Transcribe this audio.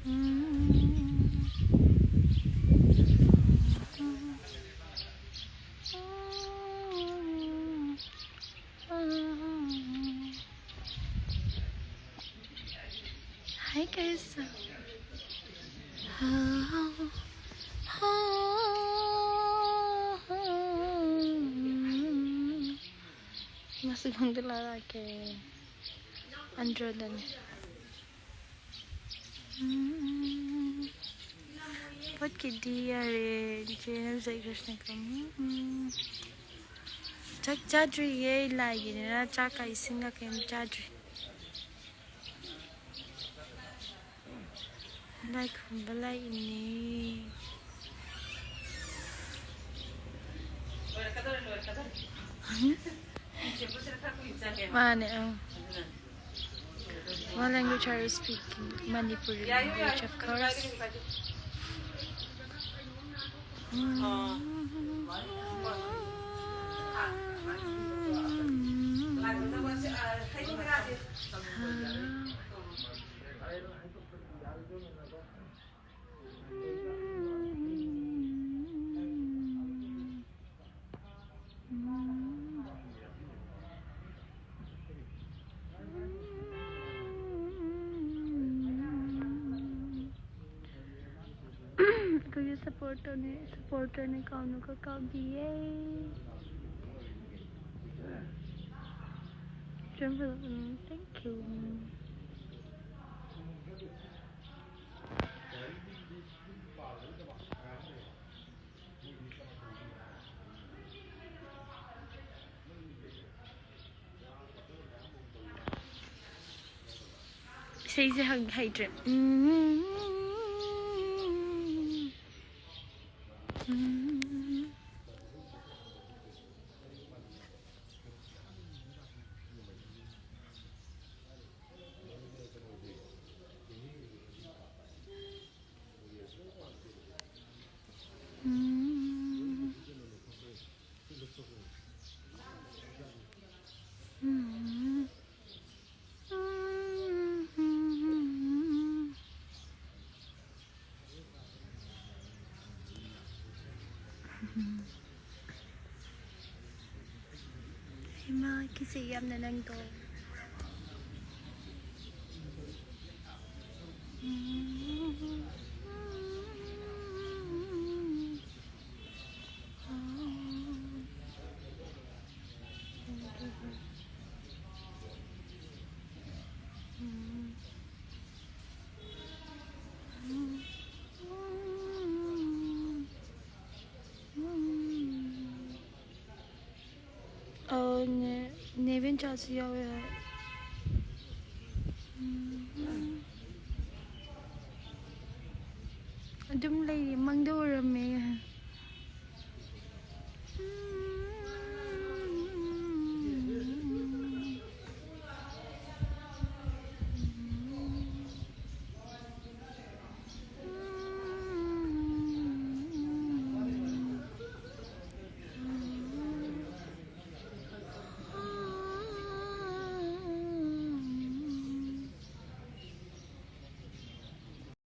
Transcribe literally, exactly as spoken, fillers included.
Hi guys. Masih gunting lagi. Andro dan ꯎꯝ, ꯄꯣꯠꯀꯤꯗꯤ ꯌꯥꯔꯦ, ꯏꯆꯦꯅ ꯂꯨꯖꯈ꯭ꯔꯁꯤꯅꯦꯀꯣ꯫ ꯎꯝ, ꯎꯝ꯫ ꯆꯥꯛ ꯆꯥꯗ꯭ꯔꯤꯌꯦ, ꯂꯥꯏꯒꯤꯅꯤꯅ ꯆꯥꯛꯀ ꯏꯁꯤꯡꯒ ꯀꯩꯝ ꯆꯥꯗ꯭ꯔꯤ꯫ ꯂꯥꯏ ꯈꯨꯔꯨꯝꯕ ꯂꯥꯛꯏꯅꯦ꯫ ꯃꯥꯅꯦ, ꯑꯪ꯫ What language are you speaking? Manipuri language, of course. ꯑꯩꯈꯣꯏꯒꯤ supporterꯅꯦ, supporterꯅꯦ, ꯀꯥꯎꯅꯨꯀꯣ, ꯀꯥꯎꯕꯤꯌꯦ꯫ Thank you꯫ ꯏꯁꯩꯁꯦ ꯍꯪ ꯍꯩꯇ꯭ꯔꯦ꯫ ꯎꯝ꯫ ꯎꯝ꯫ ꯎꯝ꯫ ꯎꯝ꯫ ꯎꯝ꯫ ꯀꯤꯁꯦ ꯌꯥꯝꯅ ꯅꯪꯗꯣ꯫ ꯑꯧ, ꯅꯦ-, ꯅꯦꯕꯦꯟꯆꯥꯁꯨ ꯌꯥꯎꯋꯦ ꯍꯥꯏ꯫ ꯎꯝ꯫ ꯑꯗꯨꯝ ꯂꯩꯔꯤ, ꯃꯪꯗ ꯎꯔꯝꯃꯦ꯫